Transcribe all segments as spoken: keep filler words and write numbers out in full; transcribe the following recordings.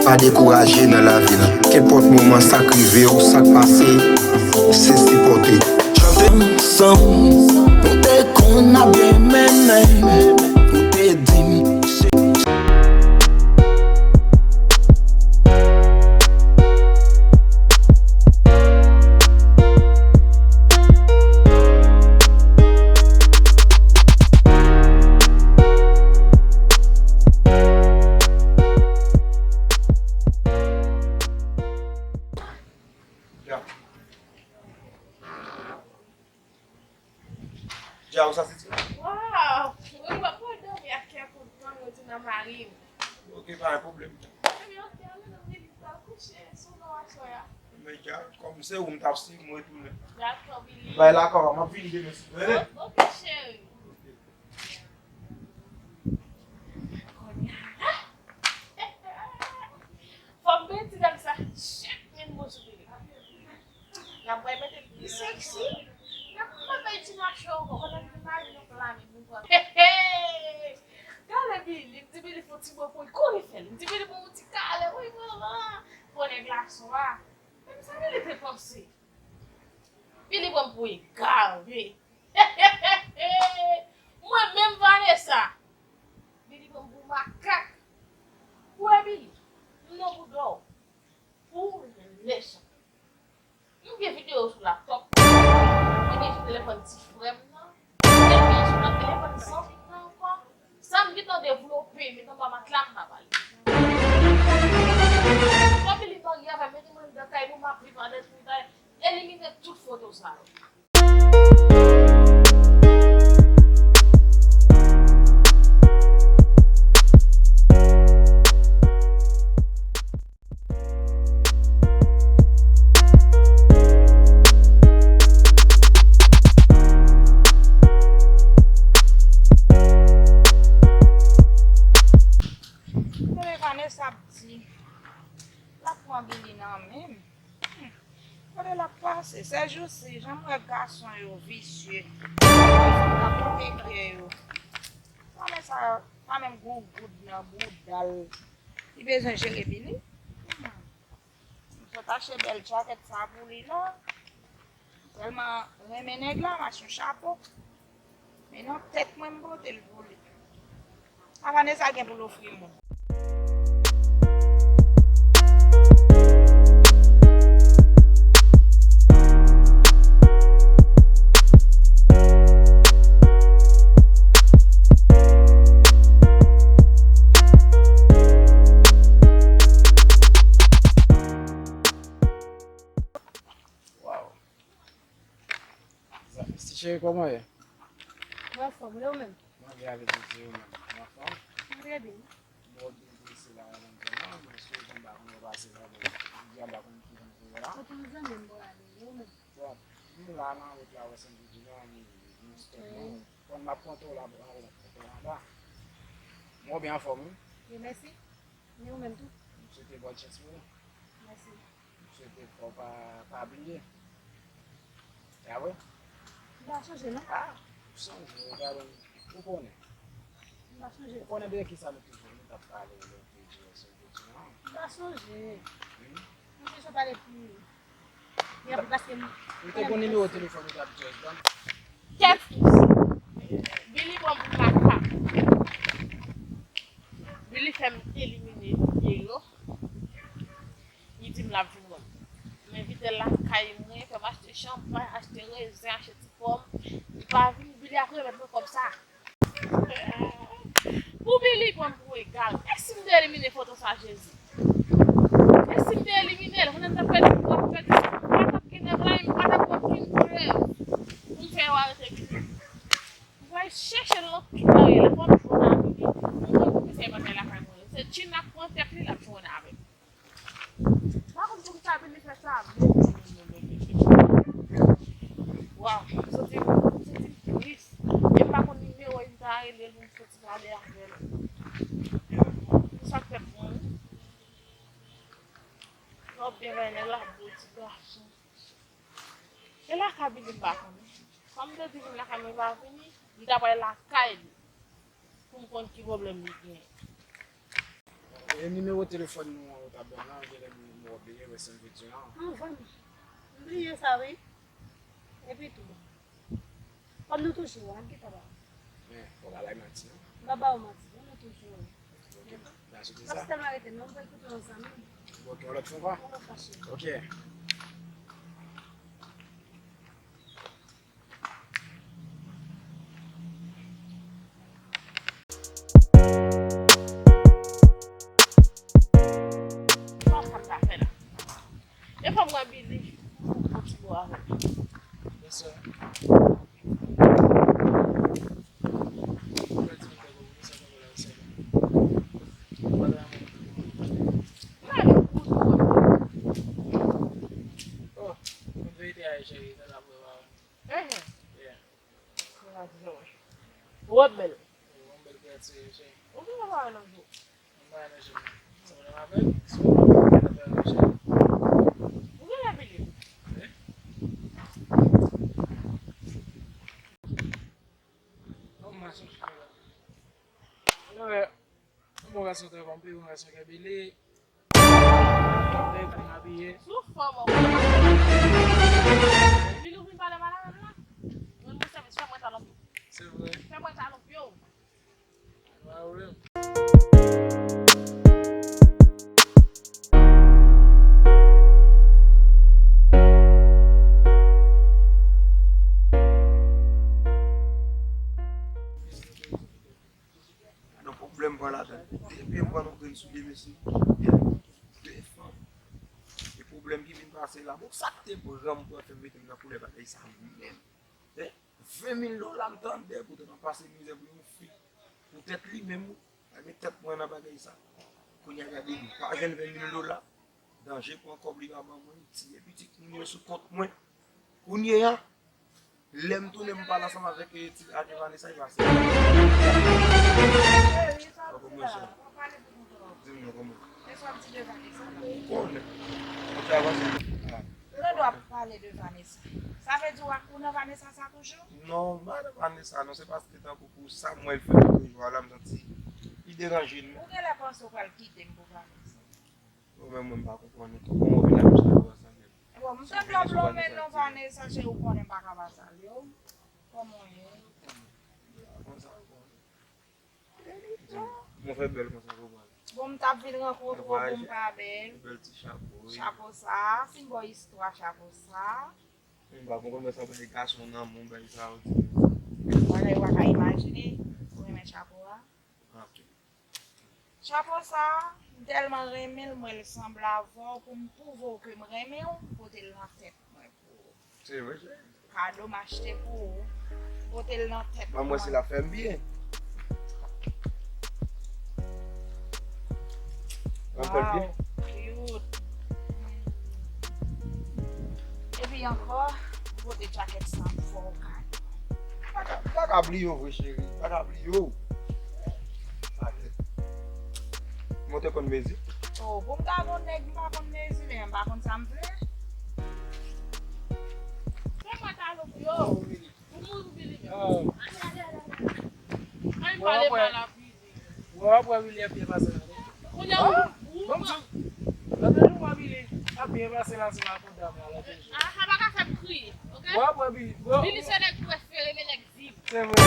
Pa dekouraje nan lavi la. Kenpòt moman sa k rive w, sa k pase, se sipòte. Chante m san ou te konn ap byen mennen, ou te di m se Dja. Dja, ou sa se ti? Waw! Wi, mwen pral dòmi ak kè kontan, mwen di nan mari m. Ok, pa gen pwoblèm. Ebyen, ok, ale nan lit, m pral kouche, sou non aswè a. Men dja, kòm se ou m t ap swiv, m retounen. Dakò, Billy. M bay lakò a, m ap vini demen si Dye vle. Ok, cheri. Ok. Kounye a la. Fò m byen di nèg sa, chèk men bon sou Billy. N ap pral mete l pi sexy. N ap pral bay ti mache ankò. Konnen m imajine yon plan pou pran. Hey, hey! Gade Billy, m di Billy fè yon ti bò pou li. Kouri fè l. M di Billy pou yon ti kale. Wi, manman. Konnen glason a. Men sa Billy te panse. Billy pran m pou egare. Mwen menm Vanessa. Billy pran m pou makak. Ou wè Billy, m nan bouda w. Pou lè sa. M gen videyo sou laptòp. Mwen gen sou telefòn ti frè m nan. Mwen gen sou nan telefòn zanmi m nan ankò. Sa m gentan devlope, met anba matla m pa pale. Fò Billy marye avè m, mete mwen anndan kay nou, m ap viv anndan tout bagay. Elimine tout foto sa yo. Tande Vanessa ap di, l ap pran Billy nan men m. Hmm. Kote l ap pase? Sèjousi, jan m wè gason yo visye. Nan kote kè yo. Vanessa pa menm gon goud nan bouda l. Li bezwen jere Billy. Hmm. M sot achte bèl djakèt sa pou li la. Tèlman renmen nèg la, m achte yon chapo. Men nan tèt mwen, m pote l pou li. Sa Vanessa gen pou l ofri moun. Waw. Ti cheri, kòman w ye? Mwen anfòm, e ou menm? Mwen byen avèk ou, ti, ou menm? Ou anfòm? Mwen trè byen. Bon, byen, byen, se la, mwen menm, mwen sou, mwen pa konn pase la, men, jodi a, m pa konn ki jan pou ye la. Ou konn zanmi m, bò la, e ou menm? Bon, nou la, nan wout la, wè, Santi di la, nou, nou stop, non. Kòm m ap konte w la, m ap konte w anba. Mwen byen anfòm, wi. Wi, mèsi. E ou menm tou? M swete bòn chans pou ou. Mèsi. M swete fò w pa, pa bliye. E apre? M pa sonje, non. Ah, ou sonje, ou pa konn, ou konnen. M pa sonje. Ou konnen de kisa nou toujou, nou t ap pale lòt jou, sou video an? M pa sonje. Hmm? M te sot pale pi. Epi paske m, ou te gon nimewo telefòn ou t ap jazz ban m? Kèt! Billy pran m pou makak. Billy fè m elimine vye yo. Li di m l ap vin wè m. M envite l lakay mwen, fè m achte chanpay, achte rezen, achte ti pòm. Li pa vini, Billy ap remèt mwen kòb sa. Pou Billy pran m pou egal. E si m te elimine foto sa, Jezi? E si m te elimine l? Konnen m t ap pèdi, m t ap pèdi, m pa t ap gen nèg la, m pa t ap gen okenn prèv pou m fè yo arete Billy. M pral chèche l nan tout lari la, fò m jwenn ak Billy. M konn poukisa li pa t lakay mwen. Se China k pran tèt li, l ap jwenn avè m. M pa konn poukisa Billy fè sa, men. Waw, m santi, m santi m tris. E m pa konn nimewo m ta rele l pou m soti pale avè l. Pou sa k fèt mwen. Lè w byen bay nèg la, bèl ti gason. E lakay Billy m pa konnen. Kòm m te di vin lakay mwen pa vini, m ta pral lakay li. Pou m konn ki pwoblèm li genyen. E nimewo telefòn nou an ou t ap ban m lan, genlè m, m obliye, wè se m pèdi an. An, vrèman. M bliye sa, wi. Epi tou, kòm nou touche w, an, ki pa ba w? Men, fò w pa bay manti, non. M pa ba w manti, non, nou touche w. Ok, n a soti sa. Pastè m arete, non, m pral koute yon zanmi. Ok, yon lòt fwa ankò? Yon lòt fwa, cheri. Ok. Sa w konn sa fè la? E fò m wè Billy. Yon ti mo avè l. Yes, sir. Oh, m verite a, cheri, sa la pou w. Ehe. Yeah. Ou ap bèl. Ou ap bèl, cheri. Ou gen yon bagay nan jou. Mwen pa nan jim. Sa w menm avèk? Sa w menm avèk, cheri? Ou gen lè vini. Eh? Kòman mache, cheri? Alò, yon bon gason trè konpli, yon gason ki byen abiye. Trè byen abiye. Sou fò, mwen. Vin ou vin pale mal avè m la? Mwen, mwen sèvis, fè mwen talon pye w. Se vre. Fè mwen talon pye w. Gade yon pwoblèm pran ladan. Depi m pran yon grenn soulye, mesye. De fanm. E pwoblèm ki vin pase la. Bon, sa k te pran m pou fè m mete m nan koulè bagay sa menm? Hein? Ven mil dola m tande pou te nan pase mizè pou yon fi. Poutèt li menm, wi. Lage tèt mwen nan bagay sa. Kounye a gade m pa jwenn ven mil dola. Danje pran kòb li pa ban mwen, li tiye pitit moun yo sou kont mwen. Kounye a, lè m tounen m pale ansanm avèk, eh, ti, avèk Vanessa, li pase. Kòman sa? Di m non, kòman? Ou konnen. Ou te avanse. Ah. Ou nan dwa pale de Vanessa. Sa vle di w ak, ou nan Vanessa sa toujou? Non, m pa nan Vanessa, non, se paske tankou pou sa m wè l fè toujou a la, m santi li deranje m. Ou genlè panse w pral kite m pou Vanessa. Bon, men mwen, m pa konprann ou. Kòman w vin ap di sa ansanm? Bon, m tande w ap lonmen non Vanessa, cheri, ou konnen m pa ka pa salye w. Kòman w ye? Konsa, bon. Mwen fè bèl konsa pou mwen. Bon, m t ap vin rankontre w pou m pa bèl. Bèl ti chapo, wi. Chapo sa, si m ba w istwa chapo sa. M pa konprann sa bay gason nan moun, bay sa yo di. Bagay w pa ka imajine, ou renmen chapo a? Ok. Chapo sa, m tèlman renmen l, m wè l sanble avè w, pou m pwouve w ke m renmen w, m pote l nan tèt mwen pou ou. Se vre, cheri. Kado m achte pou ou, pote l nan tèt mwen. Ban mwen si l ap fè m byen. Ban m fè l byen. Wow, cute. Epi ankò, m pote djakèt sa pou fè w kado. M pa ka, m pa ka bliye w vre, cheri. M pa ka bliye w. Mwen te konn mezi. Oh, pou m ta gon nèg, m pa konn mezi, men m pa konn sa m vle. Fè mwen talon pou yo. Ou mouri pou Billy menm. Ale, ale, ale, ale. Ann pale mal a Billy. Bon, w ap wè Billy ap byen pase la. Kounye a ou, ou. Bon, m di w, lòt jou w wè Billy ap byen pase la sou la kondam la, lòt jou. Ah, sa pa ka fè m kriye, ok? W ap wè Billy, bon. Billy se nèg prefere, men nèg Se vre.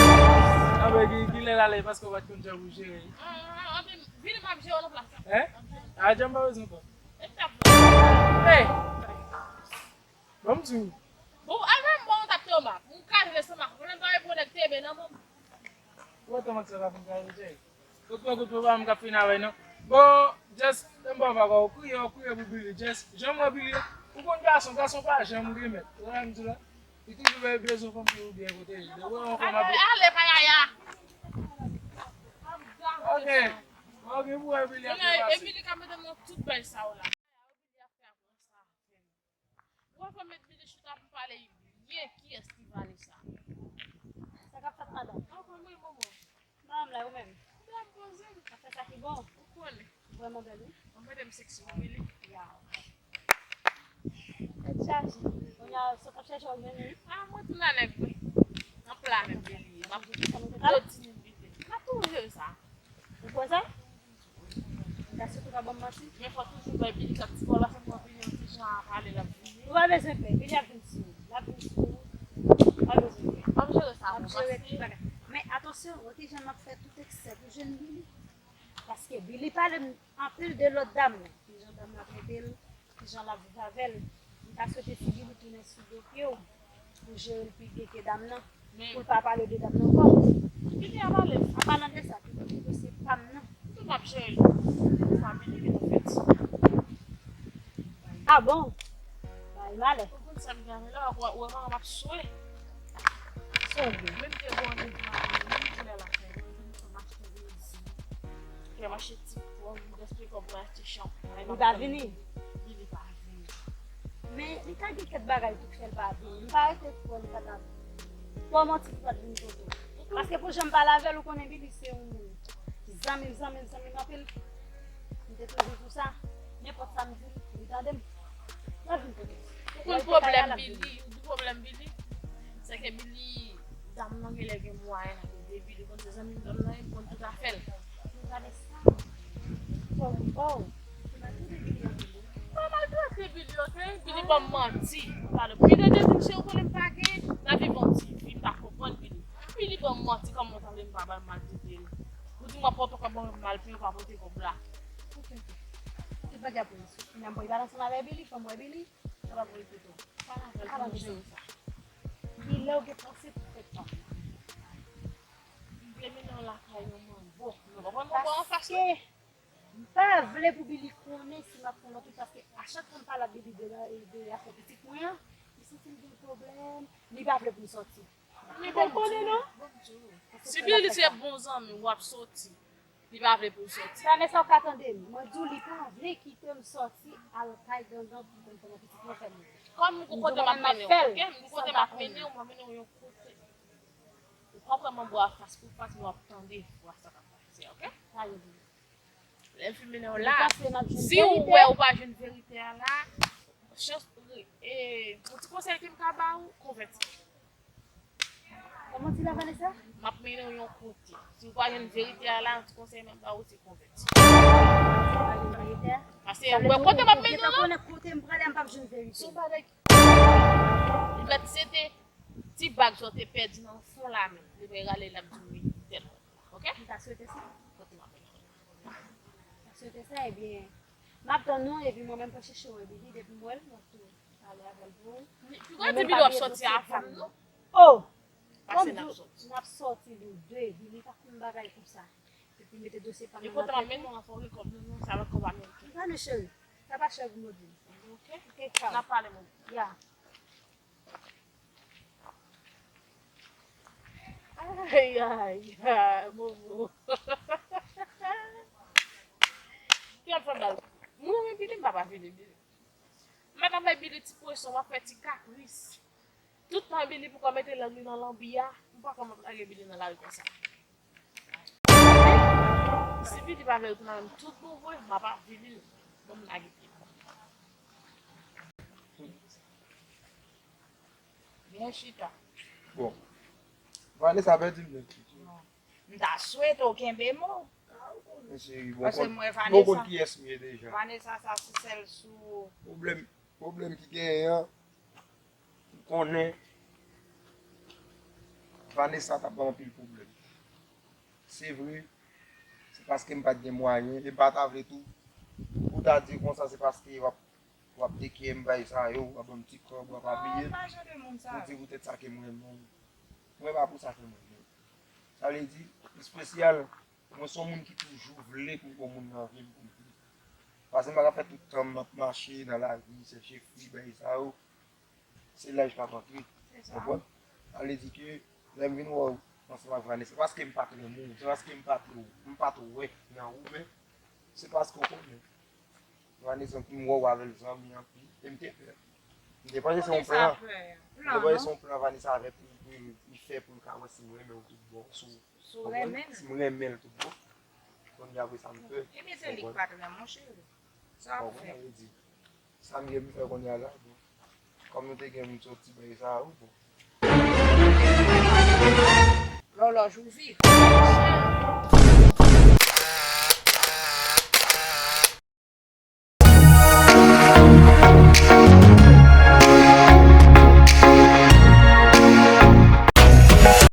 Anben, ki, ki lè l ale paske w pa t konn jan pou jere l? Ah, anben, vini m ap jere w nan plas la. Hein? A, jan m pa bezwen kò. E t ap bon. Hey! Bon, m di w. Bon, anben, bon, w t ap te w map. Ou kaze lestomak. Ou menm pa reponn nèg te men nan men w. Ou wè tòmant sa ka fin kaze, Jay? Ou kwè kout papa m k ap fin avè l non. Bon, just, m pa va ba w kriye, w kriye pou Billy. Just, jan m wè Billy, ou konn gason, gason pa janm gen mèt. Ou wè m di la? Li toujou be-, bezwen fanm ki pou byen pwoteje. Lè w wè yon fanm ap... Ale, ale, pa yaya. Ok. Ok, pou wè Billy ap byen pase. Epi li ka mete m nan tout bèl sa w la. Ou pa fè met Billy chita pou pale byen, kiyès ki vale sa? Sa k ap fèt madanm? An fòm wi, momo. Madanm la, ou menm? Byen poze m. Afè sa ki bon? Ou konnen. Vrèman bèl, wi. Mwen mete m seksi pou Billy. Yaw. Tèt chaje. Kounye a, sa w t ap chèche w jwenn li? A, mwen tou nan nèg mwen. Nan pla menm Billy ye. M ap... Sa nou te pral? Dlo timoun vide. M ap toujou sa. Ou kwè sa? Èske ou ka ban m manti? Men fò toujou bay Billy kat ti kò la, fè m wè Billy yon ti jan a pale, l ap vini. Ou pa bezwen pè, Billy ap vin sou ou. L ap vin sou ou. Ou pa bezwen pè. M ap jere sa pou ou, paske m ap jere tout bagay. Men atansyon, ou te jan m ap fè tout eksè pou jwenn Billy. Paske Billy pale m anpil de lòt dam nan. Ki jan dam nan trete l, ki jan l ap viv avè l. M ta swete si Billy tounen sou do pye w pou jere l pi byen ke dam nan, pou l pa pale de dam nan ankò. Billy ap ale. An palan de sa, tou dosye pa m nan. Tou m ap jere l. Fwa Billy vin fèt. Ah bon? Bay malè. Ou konn sa m gen avè l la, ou wè manman m ap swe. Sove. Menm te gen randevou avè l, menm te lè l ap fè, mwen vin fè m achte rezin. Fè m achte ti pòm, m gaspiye kòb mwen achte chanpay. Li pa vini? Li, li pa vini. Men li ka gen kèk bagay tou k fè l pa vini. M pa rete kwè li pa ta twò manti pou pa t vin kote w. Paske pou jan m pale avè l, ou konnen Billy se yon moun ki zanmi m, zanmi m, zanmi m anpil. M te toujou di w sa. Nenpòt sa m di l, li tande m. L ap vin kote m. Ou konn pwoblèm Billy, ou di pwoblèm Billy, se ke Billy, dam nan genlè gen mwayen avè Billy, konn se zanmi dam nan ye, konn tout afè l. Gade sa. Fò m ba w. Ou maltrete Billy anpil wi. M pa maltrete Billy, oke? Billy ban m manti. Pale. Billy te di m, cheri, ou konnen m pa gen, n ap viv yon ti vi, m pa konprann Billy. Billy ban m manti, kòman w ta vle m pa ba l maltrete l? Ou di m w ap pote kòb mwen, m al peye, ou pa pote kòb la. Oke, oke. Tout bagay ap rete. Kounya m pral pale ansanm avèk Billy, fò m wè Billy. Sa pa pou repete w. Pale avè l pou nou jere sa. Kilè w gen panse pou fè tan? M vle mennen w lakay yon manbo. Nou konprann manbo anfas la? Paske m pa vle pou Billy konnen si m ap fè yon lòt wi, paske a chak fwa m pale ak Billy de la, de afè pitit mwen an, li santi l gen pwoblèm, li pa vle pou m sòti. Li pa konnen non. Si Billy se bon zanmi w, w ap sòti. Li pa vle pou l sòti. Vanessa, ou ka tande m. Mwen di w li pa vle kite m sòti al kay gangan pou m fè pitit mwen fè m. Kòm m gon kote m ap mennen w, oke? M gon kote m ap mennen w, m ap mennen w yon kote. Ou pa pran manbo a fas pou fas, men w ap tande vwa sa k ap pase, oke? Lè m fin mennen w la, si w wè ou pa jwenn verite a la, chans, e, yon ti konsèy ke m ka ba w, konvèti. Kòman di la, Vanessa? M ap mennen w yon kote. Si w pa jwenn verite a la, yon ti konsèy m ap ba w, se konvèti. Paske ou wè kote m ap mennen w lan? Kote m prale a, m p ap jwenn verite. Se yon bagay ki, li mèt se te ti bag sa w te pèdi nan fon lanmè. Li pral rale l ap di w wi, tèl. Oke? M ta swete sa. Kote m ap mennen w. M ta swete sa, ebyen, m ap tann ou, epi mwen menm pou chèche w, epi depi m wè l, m ap tou pale avè l pou ou. Pi gwo di Billy w ap sòti avè m, non? Oh! Pase n ap sòti. N ap sòti nou de, Billy pa konn bagay konsa. Epi mete dosye pa m nan. E kote m ap mennen w an fò w gen kòb nou, non, sa lòt kòb ameriken. Ann ale cheri. Sa pa chè pou modi. Oke. Oke, ciao. N ap pale modi. Ya. Ay, ay, ay, Momo. Ki ap fè bal? Mwen renmen Billy, m pa pa vini Billy. M pa ka bay Billy ti pwesyon, m ap fè ti kapris. Tout tan Billy poko mete lang li nan lanbi a, m pa kwè m ap lage Billy nan lari konsa. Si Billy pa vle retounen avè m tout bon vre, m ap avili l. Bon, m lage pye. Byen chita. Bon. Vanessa pèdi m nèt wi. M ta swete w kenbe mo. Ah, ou konnen cheri, bon, paske mwen, bon, Vanessa, konn kiyès m ye deja. Vanessa sa se sèl sou. Pwoblèm, pwoblèm ki genyen an, m konnen Vanessa t ap ban m anpil pwoblèm. Se vre, se paske m pa t gen mwayen, e m pa ta vle tou pou ta di konsa se paske w ap, w ap teke m, bay sa yo, w ap ban m ti kòb, w ap abiye m, pou di poutèt sa ke m renmen w. Mwen pa pou sa ke m renmen w. Sa vle di, espesyal, mwen se yon moun ki toujou vle pou m gon moun nan vi m pou m viv. Paske m pa ka fè tout tan m ap mache nan lari, chèche fi, bay sa yo. Se laj k ap antre. Konprann? Sa vle di ke lè m vin wè w ansanm ak Vanessa, se paske m pa t renmen w, se paske m pa t, m pa t wè nan ou, men se paske w konnen. Vanessa, m wè w avè l zanmi anpil, e m te pè. M te panse se yon plan. M te panse se yon plan Vanessa avè pou, pou li fè pou l ka wè si m renmen w tout bon. Si w renmen l. Si m renmen l tout bon. Kounye a, apre sa, m pè. Ebyen, se li k pa t renmen w, cheri. Sa w ap fè? Sa m gen pou fè kounye a la, bon. Kòm nou te gen moun sòti bay sa a, wi, bon. Lòlòj ou viv.